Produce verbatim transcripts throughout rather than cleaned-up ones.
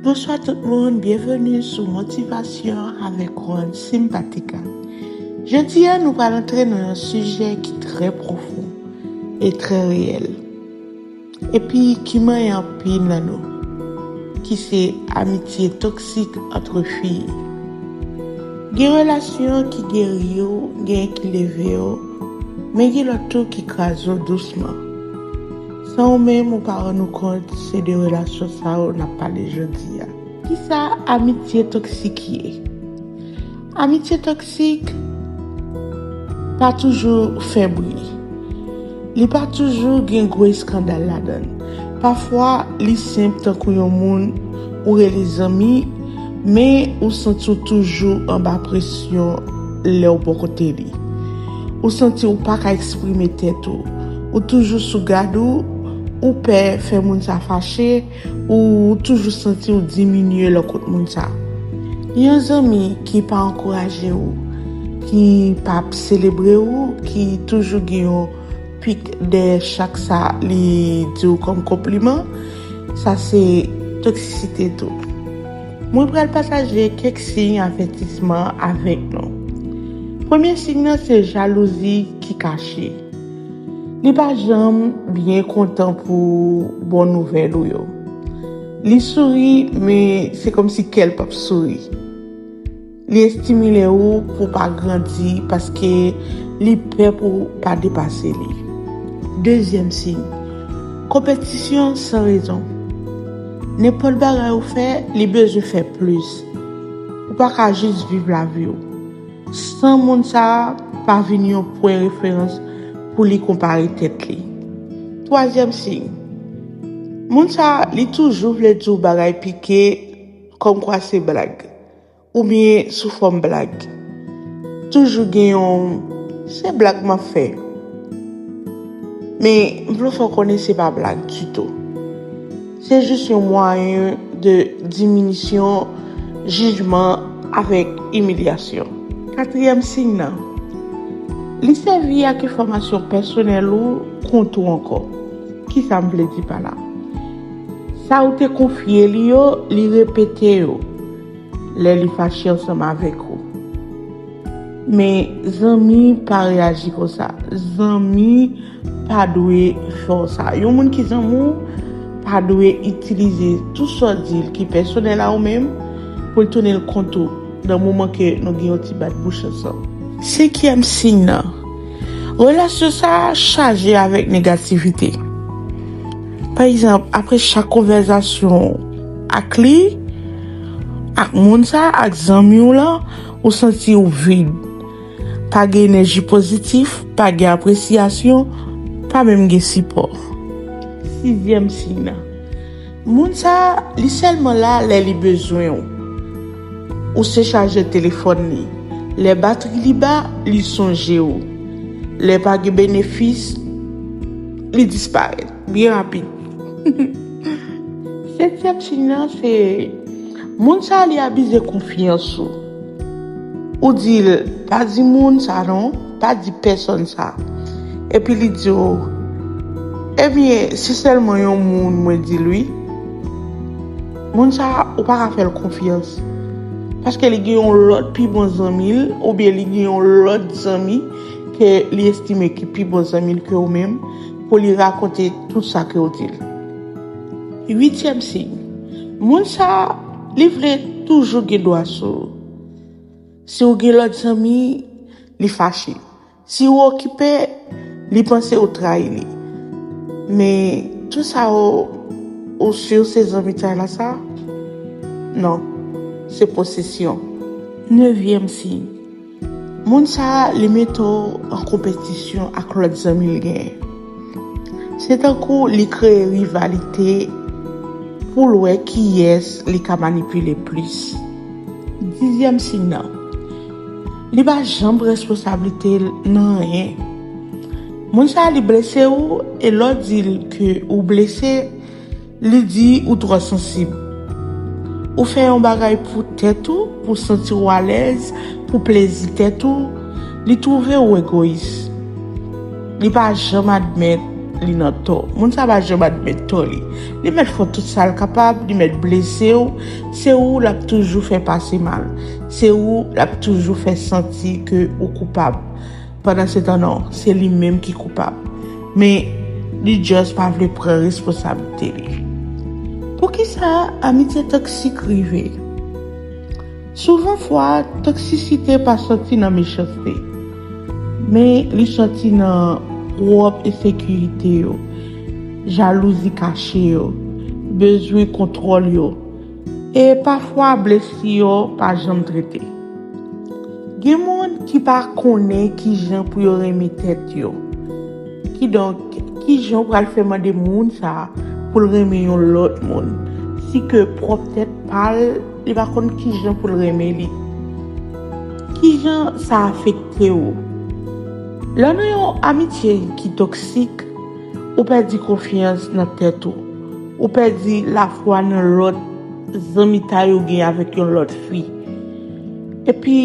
Bonswa tout moun, byenveni sou Motivasyon avèk Ron Simpatika. Jodi a, nou pral antre nan yon sijè ki trè pwofon e trè reyèl, epi ki manyen anpil nan nou, ki se amitye toksik ant fi. Gen relasyon ki geri w, gen ki leve w, men gen lòt tou ki kraze w dousman. San ou menm ou pa rann ou kont, se de relasyon sa yo n ap pale jodi a. Kisa amitye toksik ye? Amitye toksik pa toujou fè bri. Li pa toujou gen gwo eskandal ladan l. Pafwa, li senp tankou yon moun ou rele zanmi, men ou santi w toujou anba presyon lè w bò kote li. Ou santi w pa ka eksprime tèt ou. Ou toujou sou gad ou, ou pè fè moun sa fache, ou toujou santi w diminye lè w kot moun sa. Yon zanmi ki pa ankouraje w, ki p ap selebre w, ki toujou gen yon pik dèyè chak sa li di w kòm konpliman, sa se toksisite tou. Mwen pral pataje kèk siy avètisman avèk nou. Premye siy nan se jalouzi ki kache. Li pa janm byen kontan pou bon nouvèl ou yo. Li souri, men se kòmsi kè l p ap souri. Li estimile ou pou w pa grandi paske li pè pou w pa depase li. Dezyèm siy, konpetisyon san rezon. Nenpòt bagay ou fè, li bezwen fè plis. Ou pa ka jis viv lavi w san moun sa a pa vin yon pwen referans pou li konpare tèt li. Twazyèm siy, moun sa a, li toujou vle di w bagay pike, kòmkwa se blag, oubyen sou fòm blag. Toujou gen yon se blag m ap fè. Men m vle fè w konnen se pa blag ditou. Se jis yon mwayen de diminisyon, jijman avèk imilyasyon. Katriyèm siy nan, li sèvi ak enfòmasyon pèsonèl ou kont ou ankò. Kisa m vle di pa la? Sa ou te konfye li yo, li repete yo lè li fache ansanm avèk ou. Men zanmi pa reyaji konsa. Zanmi pa dwe fè w sa. Yon moun ki zanmi w pa dwe itilize tout sa w di l ki pèsonèl a ou menm pou l tounen l kont ou nan moman ke nou gen yon ti bat bouch ansanm. Senkyèm siy nan, relasyon sa a chaje avèk negativite. Pa egzanp, apre chak konvèsasyon ak li, ak moun sa, ak zanmi w lan, ou santi w vid. Pa gen enèji pozitif, pa gen apresyasyon, pa menm gen sipò. Sizyèm siy nan, moun sa, li sèlman la lè li bezwen w. Ou se chajè telefòn li. Lè batri li ba, li sonje w. Lè pa gen benefis, li disparèt byen rapid. Setyèm siy nan se moun sa li abize konfyans ou. Ou di l, pa di moun sa non, pa di pèsonn sa. Epi li di w, ebyen, se sèlman yon moun mwen di l wi. Moun sa, ou pa ka fè l konfyans. Paske li gen yon lòt pi bon zanmi l, oubyen li gen yon lòt zanmi ke li estime ki pi bon zanmi l ke ou menm, pou li rakonte tout sa ke w di l. Uityèm siy. Moun sa, li vle toujou gen dwa sou ou. Si w gen lòt zanmi, li fache. Si w okipe, li panse w trayi li. Men, tou sa yo, ou si w se zanmitay la sa? Non, se posesyon. Nevyèm siy. Moun sa a, li mete w an konpetisyon ak lòt zanmi l genyen. Se tankou li kreye rivalite pou l wè kiyès li ka manipile plis. Dizyèm siy nan, li pa janm pran responsablite l nan anyen. Moun sa a, li blese w, e lè w di l ke ou blese, li di ou twò sansib. Ou fè yon bagay pou tèt ou, pou santi w alèz, pou plezi tèt ou, li twouve w egoyis. Li pa janm admèt li nan tò. Moun sa pa janm admèt tò li. Li mèt fè w tout sa l kapab, li mèt blese w. Se ou l ap toujou fè pase mal. Se ou l ap toujou fè santi ke ou koupab. Pandansetan non, se li menm ki koupab. Men li just pa vle pran responsablite li. Poukisa amitye toksik rive? Souvan fwa, toksisite pa sòti nan mechanste, men li sòti nan pwòp ensekirite yo, jalouzi kache yo, bezwen kontwòl yo, e pafwa blesi yo pa janm trete. Gen moun ki pa konnen kijan pou yo renmen tèt yo. Kidonk, kijan w pral fè mande moun sa a pou l renmen yon lòt moun, si ke pwòp tèt pa l, li pa konn kijan pou l renmen li? Kijan sa afekte w? Lè w nan yon amitye ki toksik, ou pèdi konfyans nan tèt ou. Ou pèdi lafwa nan lòt zanmitay ou gen avèk yon lòt fi. Epi,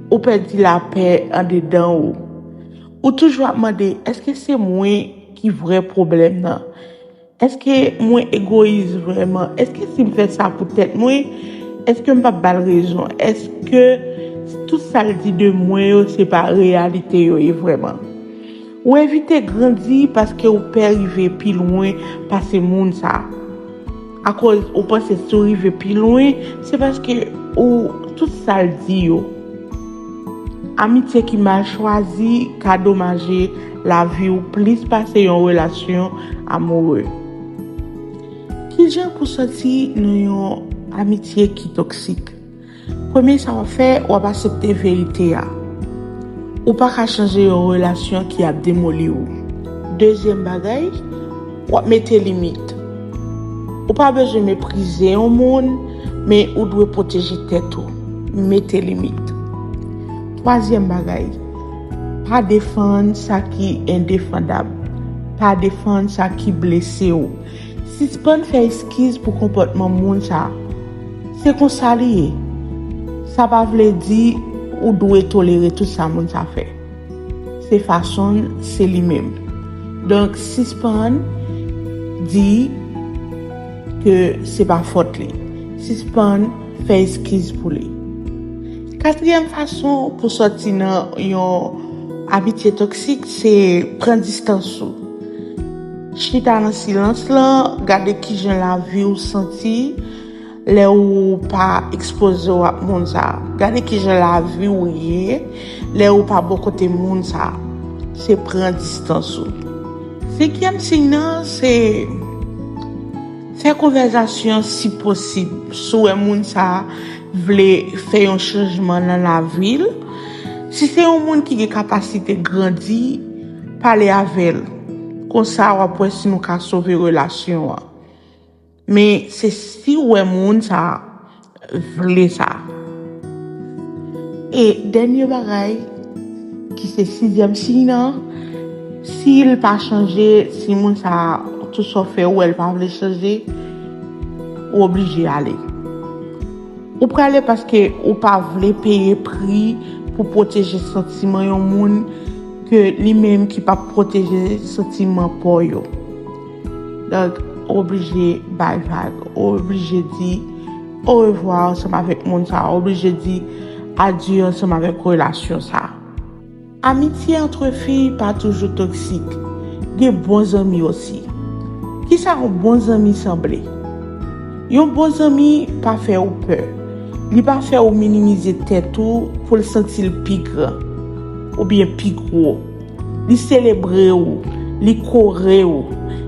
ou pèdi lapè andedan ou. Ou toujou ap mande, èske se mwen ki vrè pwoblèm nan? Èske mwen egoyis vrèman? Èske si m fè sa pou tèt mwen, èske m p ap ba l rezon? Èske tout sa l di de mwen yo, se pa reyalite yo ye vrèman? Ou evite grandi paske ou pè rive pi lwen pase moun sa a. Akoz ou panse si w rive pi lwen, se paske ou tout sa l di yo. Amitye ki mal chwazi ka domaje lavi w plis pase yon relasyon amoure. Kijan pou sòti nan yon amitye ki toksik? Premye sa w ap fè, w ap aksepte verite a. Ou pa ka chanje yon relasyon ki ap demoli w. Dezyèm bagay, w ap mete limit. Ou pa bezwen meprize yon moun, men ou dwe pwoteje tèt ou. Mete limit. Twazyèm bagay, pa defann sa ki endefandab. Pa defann sa ki blese w. Sispann fè eskiz pou konpòtman moun sa a. Se konsa li ye. Sa pa vle di ou dwe tolere tout sa moun sa fè. Se fason l, se li menm. Donk, sispann di ke se pa fòt li. Sispann fè eskiz pou li. Katriyèm fason pou sòti nan yon amitye toksik, se pran distans ou. Chita nan silans lan, gade kijan lavi w santi lè ou pa ekspoze w ak moun sa a. Gade kijan lavi w ye lè ou pa bò kote moun sa a. Se pran distans ou. Senkyèm siy nan, se fè konvèsasyon si posib. Si w wè moun sa a vle fè yon chanjman nan lavi l, si se yon moun ki gen kapasite grandi, pale avè l. Konsa, w ap wè si nou ka sove relasyon an. Men se si w wè moun sa a vle sa. E dènye bagay, ki se sizyèm siy nan, si l pa chanje, si moun sa a, tout sa w fè, ou wè l pa vle chanje, ou oblije ale. Ou prale paske ou pa vle peye pri pou pwoteje santiman yon moun ke li menm ki p ap pwoteje santiman pa w yo. Donk, ou oblije bay vag, ou oblije di orevwa ansanm avèk moun sa a, ou oblije di adye ansanm avèk relasyon sa a. Amitye antre fi pa toujou toksik. Gen bon zanmi osi. Kisa yon bon zanmi sanble? Yon bon zanmi pa fè w pè. Li pa fè w minimize tèt ou pou l santi l pi gran oubyen pi gwo. Li selebre w, li kore w,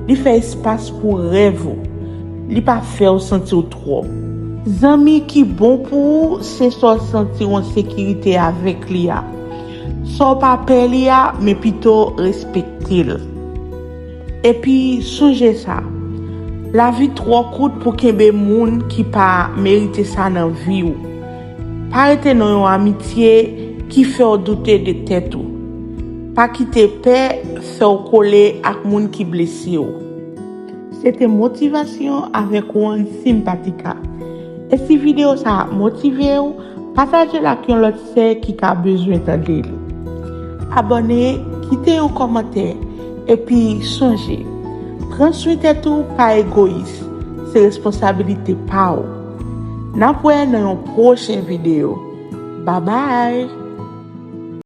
li fè espas pou rèv ou. Li pa fè w santi w twòp. Zanmi ki bon pou ou, se sa w santi w an sekirite avèk li a. Sa w pa pè li a, men pito respekte l. Epi sonje sa, lavi twò kout pou kenbe moun ki pa merite sa nan vi w. Pa rete nan yon amitye ki fè w doute de tèt ou. Pa kite pè fè w kole ak moun ki blese w. Se te motivasyon avèk Juan Simpatica. E si videyo sa a motive w, pataje l ak yon lòt sè ki ka bezwen tande l. Abòne, kite yon kòmantè, Epi sonje, pran swen tèt ou pa egoyis, se responsabilite pa w. N ap wè nan yon pwochen videyo. Babay!